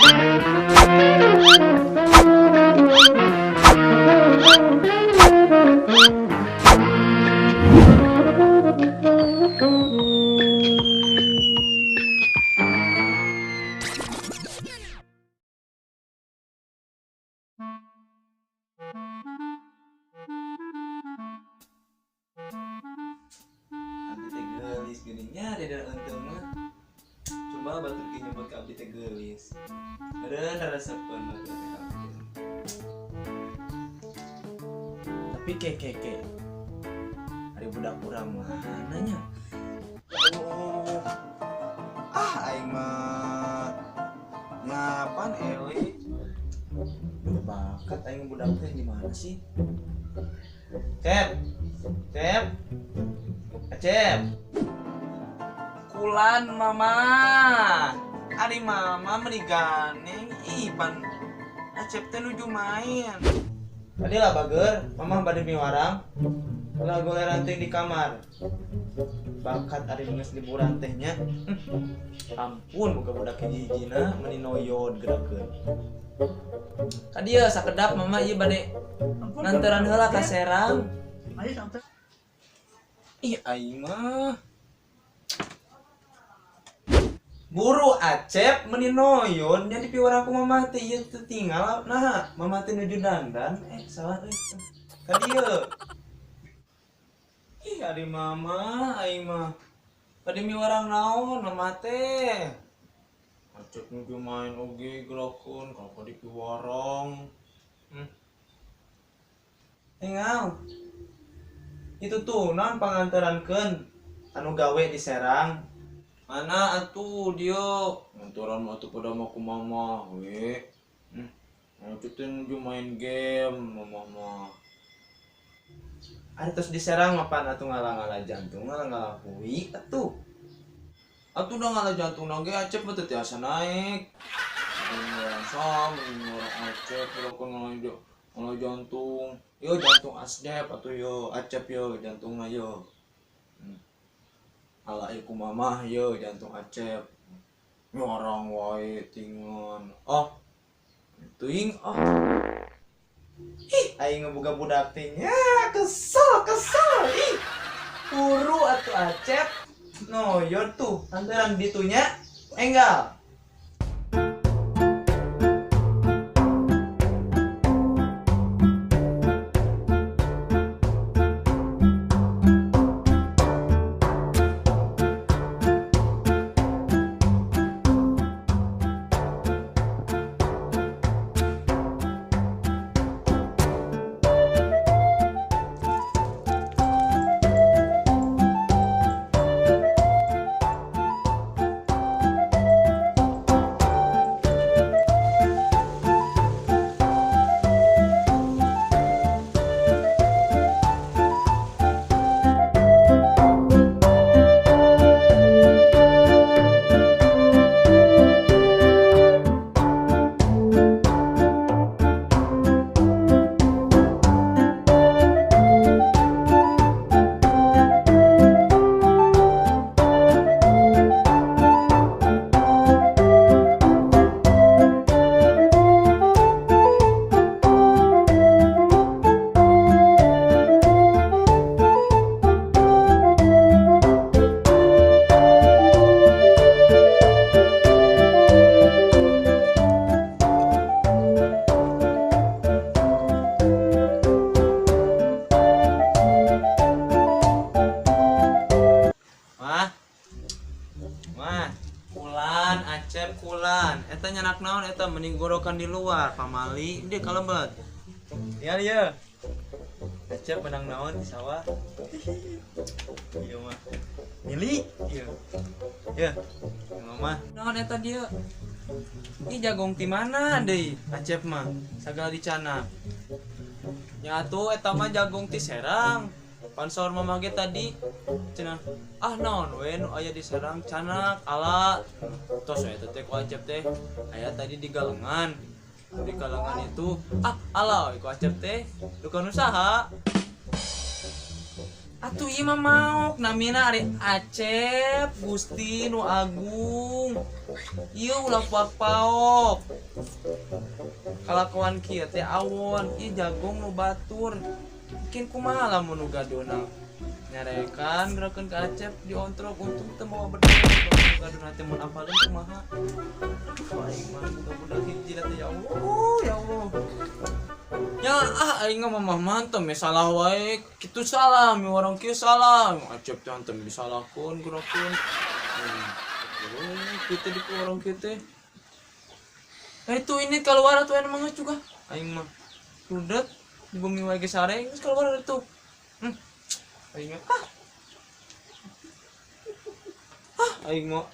Abdi teh geulis geuning nya da eunteung mah. Coba batur ge nyebut ka abdi teh geulis. Meureun resepeun batur teh ka abdi teh. Tapi ke ke ke. Ari budak urang mana nya? Oh. Ah aing mah ngapan ele? Udah bakat aing budak teh di mana sih? Cep. Cep. Acep. Kulan mama. Ari mama meni ganeng ih pan Acep teh nuju main. Tadi lah bager, mama bade miwarang. Ulah goleran teh di kamar. Bakat ari geus liburan teh nya. Ampun boga budak hiji-hijina meni noyod gerakeun. Ka dieu sakedap mama ieu bade nganteran heula ka Serang. Ih aing mah. Buru Acep meni noyon nya dipiwarang ku mamah teh ieu teu tinggal nah mamah teh nuju dandan salah euy. Ka dieu. Ih ari mama aing mah. Bade miwarang naon mamah teh. Acep nuju main oge gerakeun ka dipiwarang. Tinggal. Itu tuh naon panganterankeun anu gawe di Serang. Mana atuh dia ngantoran atuh pada mah ku mama we. Acep teh nuju main game mama mah. Ari tos di Serang mah pan atuh ngalah-ngalah jantung, ngalah-ngalah hui atuh. Atuh da ngalah jantung ge Acep mah teu tiasa naik. Ngerasa mending Acep gerakeun ngalah jantung. Yo jantung Asdep atuh yo Acep yo jantungna yo. Ala ieu ku mamah yo jantung Acep. Nyorang wae tingan. Oh. Teuing oh. Ih, aing ngeboga budak teh nya kesel kesel. Ih. Buru atuh Acep. Noyor tuh antaran ditunya enggal. Kulan, eta nyanak naon eta mending gorokan di luar, pamali dia kalebet. Tinggal ieu. Acep menang naon di sawah. Ieu mah. Mili ieu. Ieu. Mama. Naon eta dieu? Ini jagung ti mana deui Acep mah? Sagala dicanak. Nya atuh eta mah jagung ti Serang. Pansor mamah ge tadi cenah ah naon we nu aya di Serang canak ala tos we eta teh ku Acep teh aya tadi di galengan. Di galengan itu ah ala we ku Acep teh duka usaha. Atuh ieu mah maok namina ari Acep Gusti nu Agung. Ieu ulah paok-paok. Kalakuan kieu teh awon, ieu jagong nu batur. Mungkin kumaha lamun nu gadona nyarekan gerakeun ka Acep diontrok, untung teu mawa bedog. Gadona teh mun apaleun kumaha. Aduh, aing mah boga budak hiji teh, ya Allah, ya Allah. Ya ah, aing mah mah mantep ya, salah wae kitu, salah mi orang kieu, salah Acep teh, hantem disalahkeun gerakeun. Kita di orang kieu teh. Nah, itu ini keluar atuh emang juga aing mah rudet di bumi wae geus sare geus keluar itu. Aing mah ah ah, aing mah.